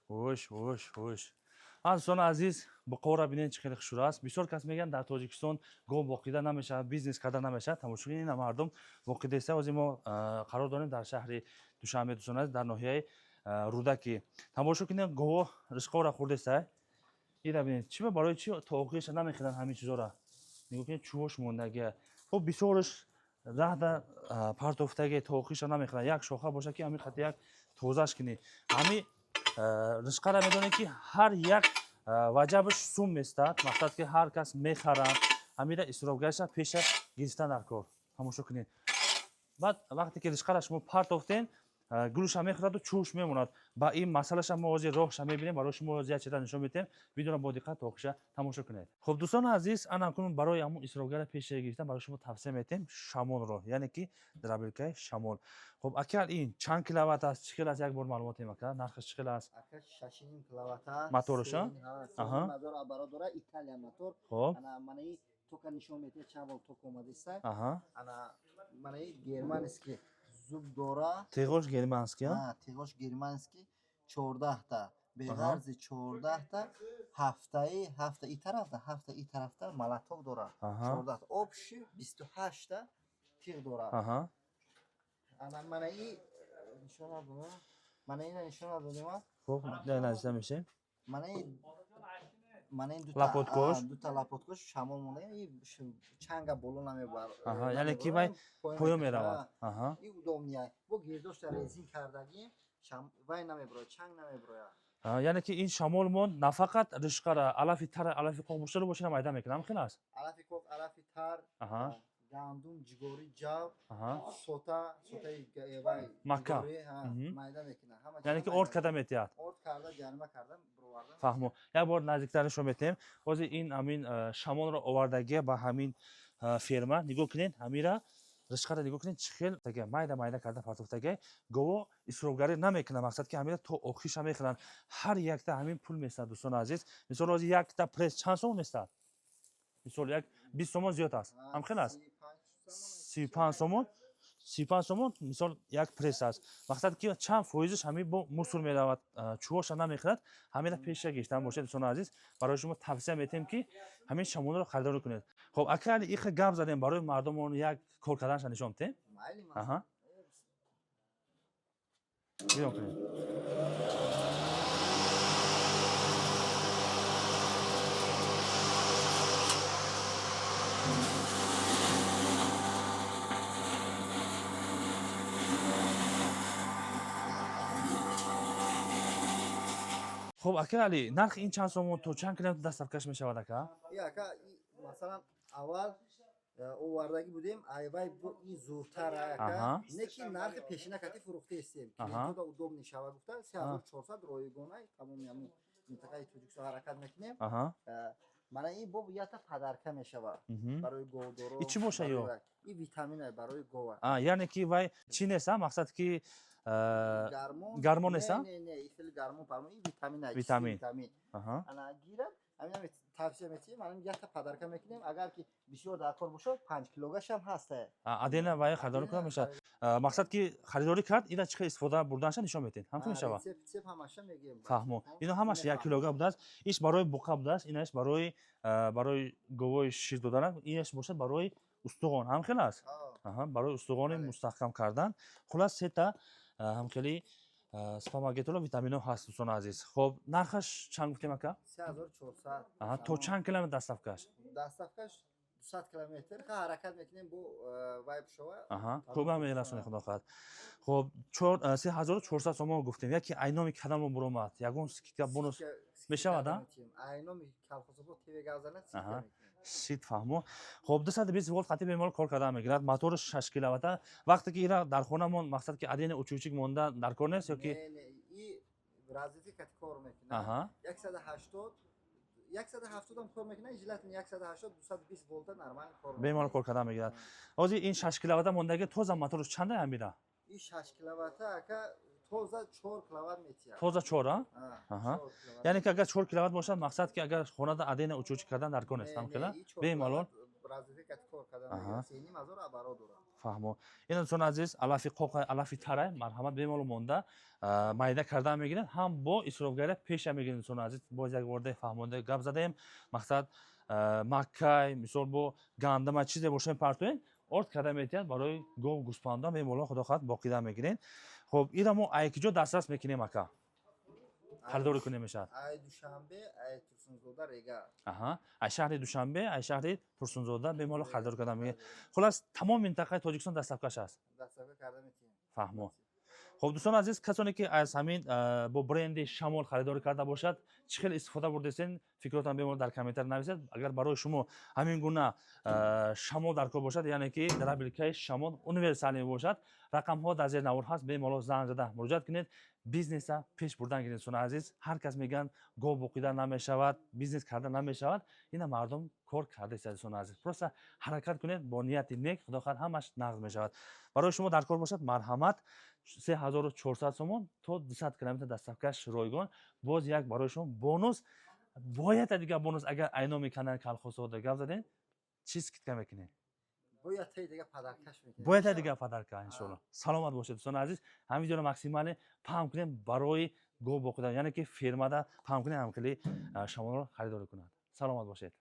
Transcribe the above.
Хуш, хуш, хуш. Дӯстони азиз, буқора бинед, чӣ хеле хушрӯ аст. Бисёр кас мегӯянд, дар Тоҷикистон гов боқида намешавад, бизнес карда намешавад. Тамошо кунед, ина мардум боқидаиста. Ҳозир мо қарор дорем дар шаҳри Душанбе, дӯстони азиз, дар ноҳияи Рӯдакӣ. Тамошо кунед, гово ризқора хӯрдеста. Ира бинед, чӣ ба, барои чӣ то охириша намехӯранд ҳамин чизора? Нигоҳ кунед, чӯҳош мондагия. Хуб, бисёрш раҳда партофтаге, то охириша намехӯранд. Як шоха бошад, ки ҳамин хати як тозаш кунӣ. Ҳами ризқара медонед, ки ҳар як ваҷабаш сум местад, мақсад ки ҳар кас мехарад. Ҳамира исрофгариша пеша гирифтан дар кор. Тамошо кунед, баъд вақте ки ризқара шумо партофтен, гулуша мехӯраду чӯш мемонад. Ба ин масъалаша мо ҳозир роҳша мебинем, барои шумо ҳозир як чиза нишон медиҳем. Видеоро бо диққат то охириша тамошо кунед. Хуб, дӯстони азиз, ана кунун барои ҳамун исрофгара пеша гирифтан барои шумо тавсия медиҳем шамолро, яъне ки дробилкаи шамол. Хуб, акал, ин чанд киловатт аст, чӣ хел аст? Як бор маълумот диҳем, ака, нархаш чӣ хел аст? Ака, 6,5 киловатт аст. Мотораш, а? Аҳа. Мотор оборот дора, Италия мотор. Ана манаи тока нишон медиҳад, чанд вол ток омадиста. Ана манаи германский зуб дора. Теғош германский, а? А, теғош германский, 14 та. Беғарзи 14 та, ҳафтаи ҳафта и тарафта, ҳафта и тарафта молоток дора. 14, общий 28 та тиғ дора. Ана манаи нишон надодам. Мана ина нишон надодем. Хуб, наздита мешем. Манаи дута Лопаткош. А, дута лопаткош шамол монда, и чанга боло намебар. Аҳа, яъне ки вай поён меравад. Аҳа. И удобный. Бо гирдошта резин кардагӣ, вай намеброяд, чанг намеброяд. Яъне ки ин шамол мо на фақат ришқара, алафи тара, алафи қоқ бошад, майда мекунад, ҳам хел аст? Алафи қоқ, алафи тар, гандум, ҷигорӣ, ҷав, сота, сотаи вай, Макка. ҷигорӣ, ҳа, майда мекунад. Ҳама Яъне чиза ки орд майда. карда метиҳад. Орд карда, ҷарима карда, бироварда. Фаҳмо, як бор наздиктар нишон метиҳем. Ҳозир ин ҳамин шамолро овардагия ба ҳамин ферма. Нигоҳ кунед, ҳамира ришқара нигоҳ кунед, чӣ хел таге майда майда карда партофтагия. Гово исрофгарӣ намекунад, мақсад ки ҳамира то охириша мехӯранд. Ҳар якта ҳамин пул местад, дӯстони азиз. Мисол, ҳозир якта пресс чанд сомон местад? Мисол, як 20 сомон зиёд аст, ҳам хел аст? 35 сомон. 35 сомон, 35 сомон, мисол, як пресс аст. Мақсад ки чанд фоизаш ҳамин бо мусор меравад, чӯҳоша намехӯрад. Ҳамина пеша гирифтан бошед, дӯстони азиз. Барои шумо тавсия метиҳем, ки ҳамин шамолро харидорӣ кунед. Хоб, ака, иха гап задем, барои мардумон як кор карданаша нишон диҳем. Майли. Аҳа, нигоҳ кунед. Хуб, ака Али, нархи ин чанд сомон, то чанд километр доставкаш мешавад, ака? И ака, и масалан, аввал овардагӣ будем, айвай бо ин зуртар, ака, не ки нархи пешина кати фурӯхтаистем. Клиентода удобный шава гуфта, 3400 ройгонай, тамоми ҳамун минтақаи Тоҷикистон ҳаракат мекунем. Мана ин бо ята подарка мешава барои говдоро. И чӣ боша ё? И витамина барои гова. А, яъне ки вай чӣ нест, а? Мақсад ки гармон. Гармон нест, а? Не, не, и хеле гармон пармон, и витамина. Витамин. Витамин. Ана гирад, ҳамин тавсия метиҳем, ҳамин якта подарка мекунем. Агар ки бисёр дар кор бошад, 5 килогашам ҳаста. А, адена вай харидорӣ кунад мешавад. А, мақсад ки харидорӣ кард, ина чӣ хел истифода бурданша нишон метиҳед, ҳамхел мешавад? Рецепт ҳамаша мегӯем. Фаҳмо, ино ҳамаш 1 килога будааст. Иш барои буқа будааст, инаш барои говои шир додан, инаш бошад барои устуғон, ҳамхел аст? Аҳа, барои устуғони мустаҳкам кардан. Хулас, сета ҳамхели спамагетоло витамино ҳаст, дӯстони азиз. Хоб, нархаш чанд гуфтем, ака? 3400. Аҳа, то чанд километр доставкаш? Доставкаш 200 километр ха ҳаракат мекунем, бо вай бишава. Аҳа, хуб, мерасони, худо хоҳад. Хоб, 3400 сомон гуфтем. Яке айноми кадамро буромад, ягон скидка, бонус мешавад, а? Айноми Калхозобод ТВ гавзана. Сид, фаҳмо. Хоб, 220 волт хати бемалол кор карда мегирад, моторш 6 киловатта. Вақте ки ира дар хона мон, мақсад ки адени учучик монда дар кор нест ё ки? И розетка кати кор мекунад. 180, 170 ам кор мекунад, желательно 180, 220 волта нормально кор. Бемалол кор карда мегирад. Ҳозир ин 6 киловатта мондаги тоза моторш чанда амира? И 6 киловатта, ака, тоза 4 киловатт метиҳад. Тоза чор, а? Яъне ки агар 4 киловатт бошад, мақсад ки агар хонада адена учучик кардан дар кор нест, ҳамхела бемалол. Розетка кати кор карда, 3500 оборот дорад. Фаҳмо. Ин, дӯстони азиз, алафи қоқ, алафи тарай, марҳамат, бемалол монда майда карда мегиред, ҳам бо исрофгария пеша мегиред. Дӯстони азиз, боз як борде фаҳмонда гап задаем. Мақсад, маккай, мисол, бо гандама, чизе боша, партоен, орд карда метиҳад барои гов, гӯспанда. Бемалол, худо хоҳад, боқида мегиред. Хоб, ира мо айкиҷо дастрас мекунем, ака, харидорӣ кунем мешавад? Ай Душанбе, ай Турсунзода, Регар. Аҳа, ай шаҳри Душанбе, ай шаҳри Турсунзода бемалол харидорӣ карда мегиред. Хулас, тамоми минтақаи Тоҷикистон доставкаш аст? Доставка карда метиҳем. Фаҳмо. Хоб, дӯстони азиз, касоне ки аз ҳамин бо бренди «Шамол» харидорӣ карда бошад, чӣ хел истифода бурдесен, фикротон бемалол дар комментар нависед. Агар барои шумо ҳамин гуна шамол дар кор бошад, яъне ки дробилкаи «Шамол» универсалӣ бошад, рақамҳо дар зери навор ҳаст, бемалол занг зада муроҷиат кунед, бизнеса пеш бурдан гиред. Дӯстони азиз, ҳар кас мегӯянд, гов боқида намешавад, бизнес карда намешавад. Ина мардум кор карда истад. Дӯстони азиз, просто ҳаракат кунед бо нияти нек, худо хоҳад, ҳамаш нағз мешавад. Барои шумо дар кор бошад, марҳамат, 3400 сомон, то 200 километр доставкаш ройгон. Боз як барои шумо бонус, бояд дига бонус: агар айноми канали «Калхозода» гап задем, чӣ скидка мекунем? Бояд таи дига подаркаш мекунем. Бояд дига подарка, иншоалло. Саломат бошед, дӯстони азиз. Ҳамин видеоро максимально паҳн кунем барои гов боқидан, яъне ки фермада паҳн кунем, ҳам хеле шамолро харидорӣ кунад. Саломат бошед.